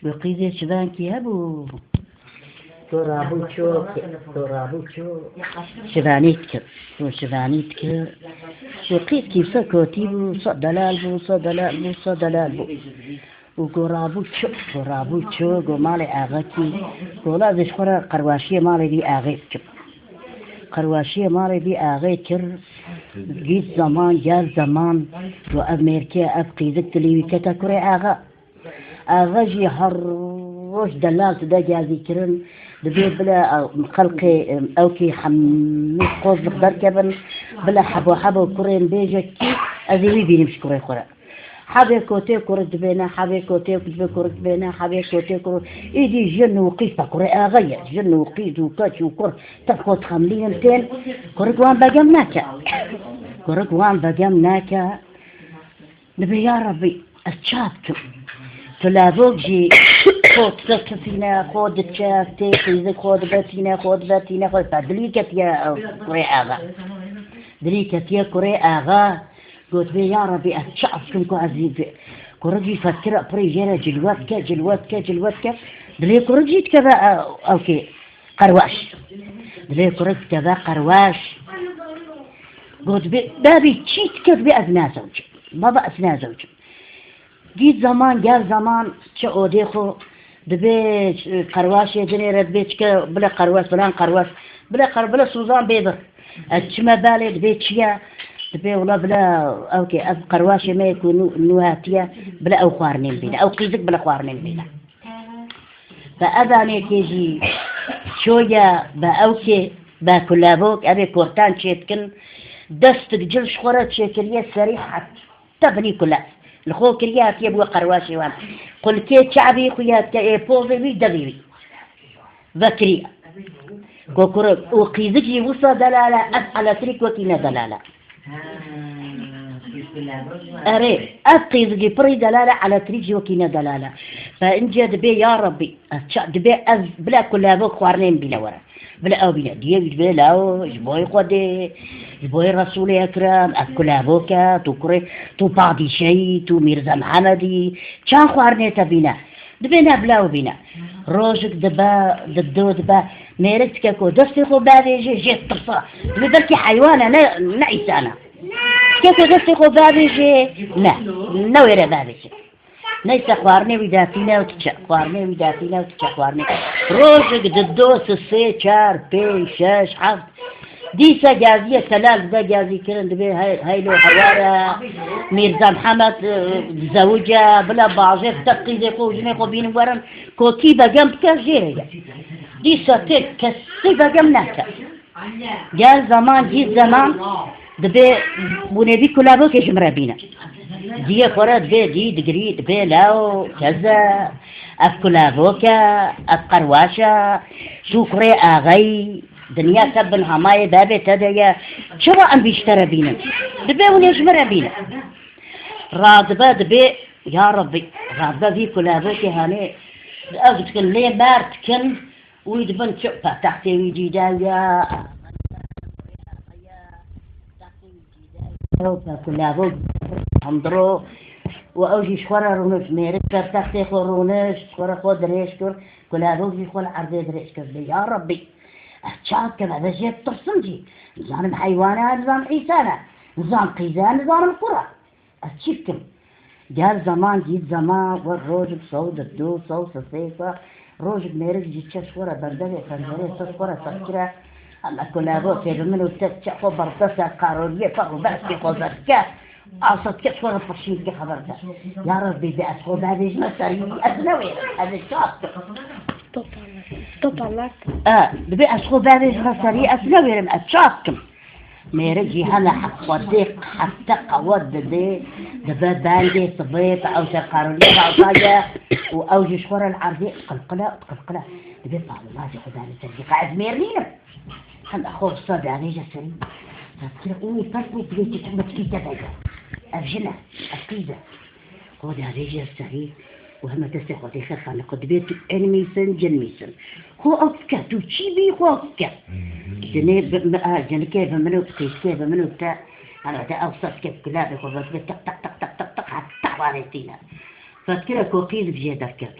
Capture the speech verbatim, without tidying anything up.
Bi qîzê şivankî hebû. Ku rabû çû, ku rabû çû. Şivanî dikir. Ku şivanî dikir. Ku qîz kîse kotî bû, se delal bû, se delal bû, se delal bû. Û ku rabû çû, ku rabû çû, ku malê axekî. Ku la ez ê ji xwe re qerwaşiyê malê vî axê bikim. Qerwaşiyê malê vî axê kir. Gît zeman, gel zeman. Ku ev mêrke, ev qîzik dilê wî kete kurê axa. Axa jî her roj delal dide gazî kirin, dibê bile, e, xelkê, e, ewkê hemî qozlix derkevin, bile hebo hebo kurên bêje kî ez ê wî bînim ji kurê xwe re. Hebê kotê kurik dibêne, hebê kotê dibê kurik dibêne, hebê kotê kurik. Îdî jin û qîz te kurê axa ye. Jin û qîz û keç û kur tev xwe dixemlînin tên. Kurik wan begem nake. Kurik wan begem nake. Dibê ya Rebî, ez ça bikim? Tulavok jî xwe dikefîne, xwe diçe, tê qîzik xwe dibe tîne, xwe dibe tîne, xwe dibe dilî ketiye, e, kurê axa. Dilî ketiye kurê axa. Got, bê ya Rebî, ez ça bikim ku ez vî bi-, kurik jî fetkira pirî jê re cilwe dike, cilwe dike, cilwe dike. Dilê kurik jî dikeve, e, ewkê. Qerwaş. Dilê kurik dikeve qerwaş. Got, bê, bebî, çî dike dibê ez nazewcim. Baba, ez nazewcim. Gît zeman, gel zeman, çi odê xwe, dibê, e, qerwaşê dinê re dibê çike, bile qerwaş, filan qerwaş, bile qer-, bile Suzan bê vir. Ez çime balê, dibê çi ye? Dibê wila bile ewkê, ev qerwaşê me ye ku nû, nû hatiye, bile ew xwarinê bîne. Ew qîzik bile xwarinê bîne. Ve evanêkê jî çoye be ewkê, be kulavok, ev ê kortan çêdikin, destik cil ji xwe re çêkiriye serî heta binî kule. Li xwe kiriye hatiye bûye qerwaşê wan. Qulkê çavî xuya dike, ê pozê wî devê wî. Vekirî. Kokurik û qîzik jî wisa delal e, ev elektrik wekî ne delal e. Erê, ev qîzikî pirî delal e, elektrik jî wekî ne delal e. Fe ince dibê ya Rebî, ez ça-, dibê ez bila kulavok xwarinê min bîne were. Bila ew bîne. Diyê wî dibê lawo, ji boyê Xwedê, ji boyê Resûlê Ekrem, ev kulavok e, tu kurê, tu padîşeyî, tu Mîrza Mihemedî, çand xwarinê te bîne. Dibê ne bila ew bîne. Rojik dibe, dido dibe, mêrik dike ku destê xwe bavêje, jê tirsa. Dibê belkî heywan e, ne, ne îsan e. Dike ku destê xwe bavêje, ne, ne wêre bavêje. Neyse xwarinê wî datîne û diçe, xwarinê wî datîne û diçe xwarinê. Rojik dido, sisê, çar, pênc, şeş, heft. Dîsa gaziyê telal dide gazî kirin, dibê hey-, heylo hewar e, Mîrza Mihemed, e, dizewice, bila bajêr te qîzê xwe û jinê xwe bînin werin, ku kî begem bike jê heye. Dîsa tê kesî begem neke. Gel zeman, gît zeman, dibê hûn ê vî kulavokê ji min re bînin. Diyê xwe re dibê dî digirî, dibê lew, keze, ev kulavok e, ev qerwaş e, tu kurê axayî, dinya te bin hamayê bavê te de ye, çawa em vî ji te re bînin? Dibê hûn ê ji min re bînin. Radibe dibê, ya Rebî, radibe vî kulavokê hanê, ev dikin lê mer dikin, Wî dibin çi, paytextê wî cîde ye, ew kulavok hindiro û ew jî ji xwe re rûnişt, mêrik ser textê xwe rûnişt, ji xwe re xwe dirêj kir, kulavok jî xwe li erdê dirêj kir. Bê ya Rebbî, ez ça bikim, ez jê ditirsim jî. Nizanim heywan e, nizanim îsan e, nizanim qîz e, nizanim kur e. Ez çi bikim? Gel zeman, gît zeman, we rojik sew di du, sew sisê, se rojik mêrik ji çeş xwe re berdevê pencerê ser xwe re sekire. Heme kulavokê bi min û te çe xwe berde ser qaroliyê, feq û behsê xwe zerke. Asetke xwe re pirşîn dike xeber de. Ya Rebbî, bi ez xwe bavêjime serî, ez newêrim, ez ê ça bikim? Toparlar. Toparlar. E, dibê ez xwe bavêjime serî, ez newêrim, ez ça bikim? Mêrik jî hene heq xwedê hete qewet didê, dibe bendê sibê, te ew ser qarolî razayê û ew jî ji xwe re li erdê qilqile, qilqile. Dibê pavlacê xwe danê ser jî, qe ez mêr nînim. Heme xwe wisa davêje serî. Tefkir û pers wê dibê çi çi mitkî te vege. Ev jin e, ev qîz e. Xwe davêje serî û heme destê xwe dê xerxane xwe dibê tu en mîsin, cin mîsin. Xwe ew dike, tu çî bî, xwe ew dike. Jinê bi, bi, a, jinikê bi min û qîzkê bi min û te, heme te ew sas ke kulavê xwe vekirê, tiq, tiq, tiq, tiq, tiq, tiq, heta xwarê tîne. Vekirê ku qîz bi jê derket.